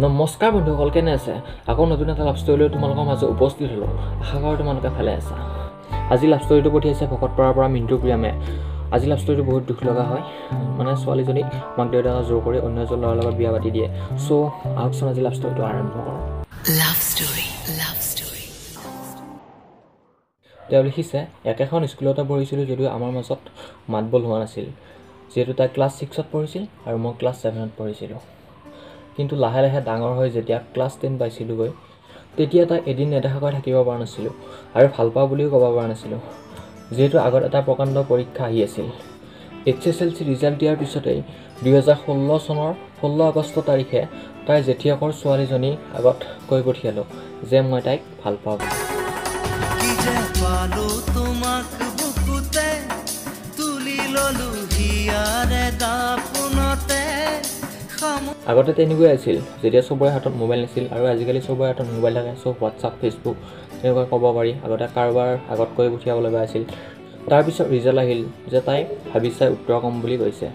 নমস্কাৰ বন্ধুসকল, কেনে আছে? আকৌ নতুন এটা লাভ ষ্টৰী লৈ তোমালোকৰ মাজত উপস্থিত হ'লোঁ। আশা কৰোঁ তোমালোকে ভালে আছা। আজি লাভ ষ্টৰীটো পঠিয়াইছে ভকতপাৰাৰ পৰা মিণ্টু প্ৰিয়ামে। আজি লাভ ষ্টৰীটো বহুত দুখ লগা হয়, মানে ছোৱালীজনীক মাক দেউতাকে জোৰ কৰি অন্য এজন ল'ৰাৰ লগত বিয়া পাতি দিয়ে। চ' আহকচোন আজি লাভ ষ্টৰীটো আৰম্ভ কৰোঁ। Love story, love story. তেওঁ লিখিছে, একেখন স্কুলতে পঢ়িছিলোঁ যদিও আমাৰ মাজত মাতবোল হোৱা নাছিল। যিহেতু তাই ক্লাছ 6ত পঢ়িছিল আৰু মই ক্লাছ 7ত পঢ়িছিলোঁ। কিন্তু লাহে লাহে ডাঙৰ হৈ যেতিয়া ক্লাছ 10 পাইছিলোঁগৈ, তেতিয়া তাই এদিন নেদেখাকৈ থাকিব পৰা নাছিলোঁ আৰু ভাল পাওঁ বুলিও ক'ব পৰা নাছিলোঁ, যিহেতু আগত এটা প্ৰকাণ্ড পৰীক্ষা আহি আছিল। HSLC result দিয়াৰ পিছতেই 2016 চনৰ 16 আগষ্ট তাৰিখে তাইৰ জেঠীয়েকৰ ছোৱালীজনী আগত কৈ পঠিয়ালোঁ যে মই তাইক ভাল পাওঁ বুলি। কি যে পালো তোমাক বুকুতে তুলি ললো হিয়াৰে দাপোনতে। আগতে তেনেকুৱাই আছিল, যেতিয়া চবৰে হাতত মোবাইল নাছিল আৰু আজিকালি চবৰে হাতত মোবাইল থাকে। চব হোৱাটছআপ, ফেচবুক তেনেকুৱা ক'ব পাৰি। আগতে কাৰোবাৰ আগত কৈ পঠিয়াব লগা আছিল। তাৰপিছত ৰিজাল্ট আহিল যে তাই ভাবি চাই উত্তৰ ক'ম বুলি কৈছে।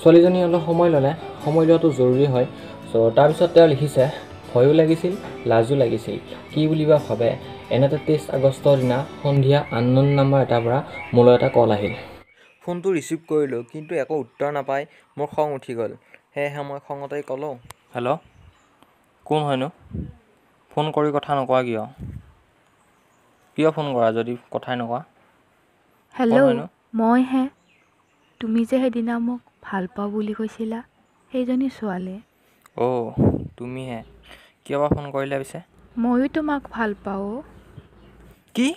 ছোৱালীজনী অলপ সময় ল'লে, সময় লোৱাটো জৰুৰী হয়। চ' তাৰপিছত তেওঁ লিখিছে, ভয়ো লাগিছিল, লাজো লাগিছিল, কি বুলি বা ভাবে। এনেতে 23 আগষ্টৰ দিনা সন্ধিয়া আনন'ন নাম্বাৰ এটাৰ পৰা মোলৈ এটা কল আহিল। ফোনটো ৰিচিভ কৰিলোঁ, কিন্তু একো উত্তৰ নাপাই মোৰ খং উঠি গ'ল। সেয়েহে মই খঙতেই ক'লোঁ, হেল্ল', কোন হয়নো? ফোন কৰি কথা নকোৱা কিয়? কিয় ফোন কৰা যদি কথাই নকোৱা? হেল্ল', হয়নো? মইহে, তুমি যে সেইদিনা মোক ভাল পাওঁ বুলি কৈছিলা, সেইজনী ছোৱালী। অ' তুমিহে, কিয় বা ফোন কৰিলা পিছে? ময়ো তোমাক ভাল পাওঁ অ'। কি?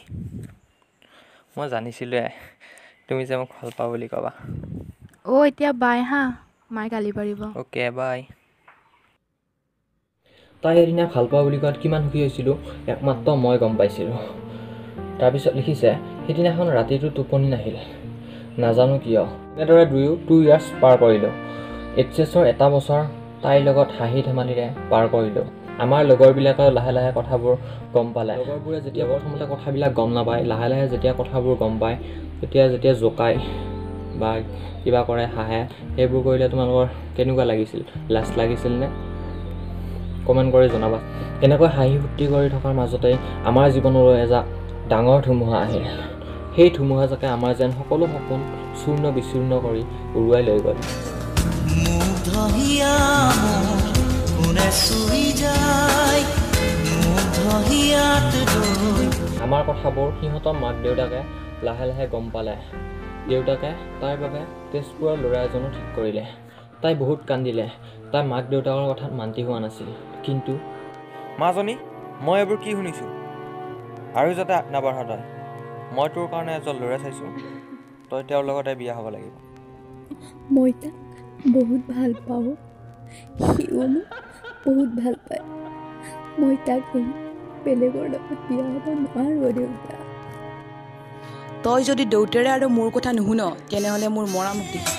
মই জানিছিলোঁৱে তুমি যে মোক ভাল পাওঁ বুলি ক'বা। অ' এতিয়া বাই হা, মায়ে গালি পাৰিব। Okay bye. তাই এদিনা ভাল পাওঁ বুলি কোৱাত কিমান সুখী হৈছিলোঁ একমাত্ৰ মই গম পাইছিলোঁ। তাৰপিছত লিখিছে, সেইদিনাখন ৰাতিটো টোপনি নাহিল, নাজানো কিয়। এনেদৰে দুয়ো 2 ইয়াৰ্ছ পাৰ কৰিলোঁ। HSৰ এটা বছৰ তাইৰ লগত হাঁহি ধেমালিৰে পাৰ কৰিলোঁ। আমাৰ লগৰবিলাকেও লাহে লাহে কথাবোৰ গম পালে। লগৰবোৰে যেতিয়া প্ৰথমতে কথাবিলাক গম নাপায়, লাহে লাহে যেতিয়া কথাবোৰ গম পায়, তেতিয়া যেতিয়া জোকায় বা কিবা কৰে, হাঁহে, সেইবোৰ কৰিলে তোমালোকৰ কেনেকুৱা লাগিছিল? লাজ লাগিছিল নে? কমেণ্ট কৰি জনাবা। এনেকৈ হাঁহি ফূৰ্তি কৰি থকাৰ মাজতেই আমাৰ জীৱনলৈ এজাক ডাঙৰ ধুমুহা আহিল। সেই ধুমুহাজাকে আমাৰ যেন সকলো সপোন চূৰ্ণ বিচূৰ্ণ কৰি উৰুৱাই লৈ গ'ল। মুগ্ধ হিয়া মোৰ কোনে চুই যায়, মুগ্ধ হিয়াত ৰৈ। আমাৰ কথাবোৰ সিহঁতৰ মাক দেউতাকে লাহে লাহে গম পালে। দেউতাকে তাইৰ বাবে তেজপুৰৰ ল'ৰা এজনো ঠিক কৰিলে। তাই বহুত কান্দিলে। তাই মাক দেউতাকৰ কথাত মান্তি হোৱা নাছিল। কিন্তু মাজনী, মই এইবোৰ কি শুনিছোঁ? আৰু যাতে আগ নাবাঢ় তই, মই তোৰ কাৰণে এজন ল'ৰা চাইছোঁ, তই তেওঁৰ লগতে বিয়া হ'ব লাগিব। মই তাক বহুত ভাল পাওঁ, সিও মোক বহুত ভাল পায়। মই তাক এৰি বেলেগৰ লগত বিয়া হ'ব নোৱাৰোঁ দেউতা। তই যদি দেউতাৰে আৰু মোৰ কথা নুশুন, তেনেহ'লে মোৰ মৰা মুখ দেখিবি।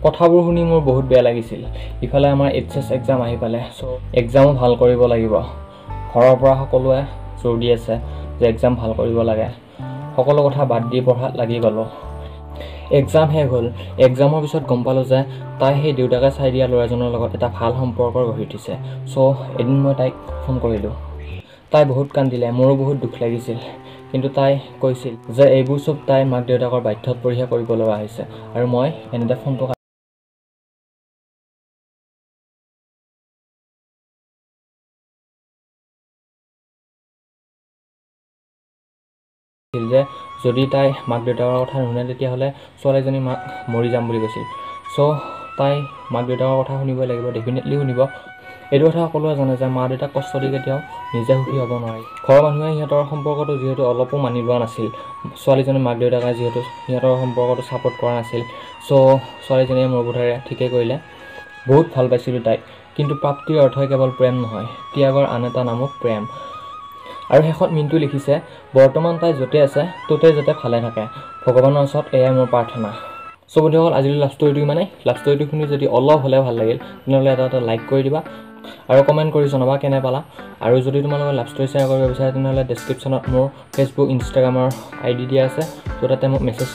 কথাবোৰ শুনি মোৰ বহুত বেয়া লাগিছিল। ইফালে আমাৰ HS exam আহি পালে। চ' এক্সামো ভাল কৰিব লাগিব। ঘৰৰ পৰা সকলোৱে জোৰ দি আছে যে এক্সাম ভাল কৰিব লাগে। সকলো কথা বাদ দি পঢ়াত লাগি গ'লোঁ। এক্সাম শেষ হ'ল। এক্সামৰ পিছত গম পালোঁ যে তাই সেই দেউতাকে চাই দিয়া ল'ৰাজনৰ লগত এটা ভাল সম্পৰ্ক গঢ়ি উঠিছে। চ' এদিন মই তাইক ফোন কৰিলোঁ। তাই বহুত কান্দিলে, মোৰো বহুত দুখ লাগিছিল। কিন্তু তাই কৈছিল যে এইবোৰ চব তাই মাক দেউতাকৰ বাধ্যত পৰিহে কৰিব লগা হৈছে। আৰু মই এনেতে ফোনটো কাটিছিল যে যদি তাই মাক দেউতাকৰ কথা নুশুনে তেতিয়াহ'লে ছোৱালীজনী মাক মৰি যাম বুলি কৈছিল। চ' তাই মাক দেউতাকৰ কথা শুনিবই লাগিব, ডেফিনেটলি শুনিব। এইটো কথা সকলোৱে জানে যে মা দেউতাক কষ্ট দি কেতিয়াও নিজে সুখী হ'ব নোৱাৰি। ঘৰৰ মানুহে সিহঁতৰ সম্পৰ্কটো যিহেতু অলপো মানি লোৱা নাছিল, ছোৱালীজনীৰ মাক দেউতাকে যিহেতু সিহঁতৰ সম্পৰ্কটো ছাপোৰ্ট কৰা নাছিল, চ' ছোৱালীজনীয়ে মোৰ বোধেৰে ঠিকেই কৰিলে। বহুত ভাল পাইছিলোঁ তাইক, কিন্তু প্ৰাপ্তিৰ অৰ্থই কেৱল প্ৰেম নহয়, ত্যাগৰ আন এটা নামো প্ৰেম। আৰু শেষত মিণ্টু লিখিছে, বৰ্তমান তাই য'তে আছে ত'তে যাতে ভালে থাকে, ভগৱানৰ ওচৰত এয়াই মোৰ প্ৰাৰ্থনা। চ' বন্ধুসকল, আজিলৈ লাভ ষ্টৰীটো ইমানেই। লাভ ষ্টৰীটো শুনি যদি অলপ হ'লেও ভাল লাগিল তেনেহ'লে এটা এটা লাইক কৰি দিবা। আৰু কমেণ্ট কৰি জনাবা কেনে পালা। আৰু যদি তোমালোকে লাভ ষ্টৰী শ্বেয়াৰ কৰিব বিচাৰা তেনেহ'লে ডেছক্ৰিপশ্যনত মোৰ ফেচবুক, ইনষ্টাগ্ৰামৰ আই ডি দিয়া আছে। ত' তাতে মোক মেছেজ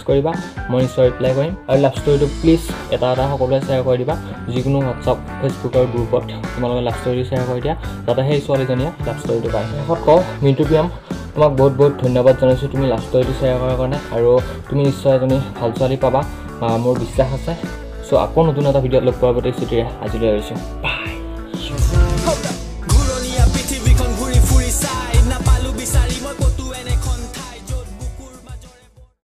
কৰিবা, মই নিশ্চয় ৰিপ্লাই কৰিম। আৰু লাভ ষ্টৰীটো প্লিজ এটা এটা সকলোৱে শ্বেয়াৰ কৰি দিবা। যিকোনো হোৱাটছআপ, ফেচবুকৰ গ্ৰুপত তোমালোকে লাভ ষ্টৰীটো শ্বেয়াৰ কৰি দিয়া, যাতে সেই ছোৱালীজনীয়ে লাভ ষ্টৰীটো পায়। শেষত কওঁ, মিণ্টু প্ৰিয়ম, তোমাক বহুত বহুত ধন্যবাদ জনাইছোঁ তুমি লাভ ষ্টৰীটো শ্বেয়াৰ কৰাৰ কাৰণে। আৰু তুমি নিশ্চয় এজনী ভাল ছোৱালী পাবা, মোৰ বিশ্বাস আছে। চ' আকৌ নতুন এটা ভিডিঅ'ত লগ পোৱাৰ প্ৰতিশ্ৰুতিৰে আজিলৈ আহিছোঁ। বাই।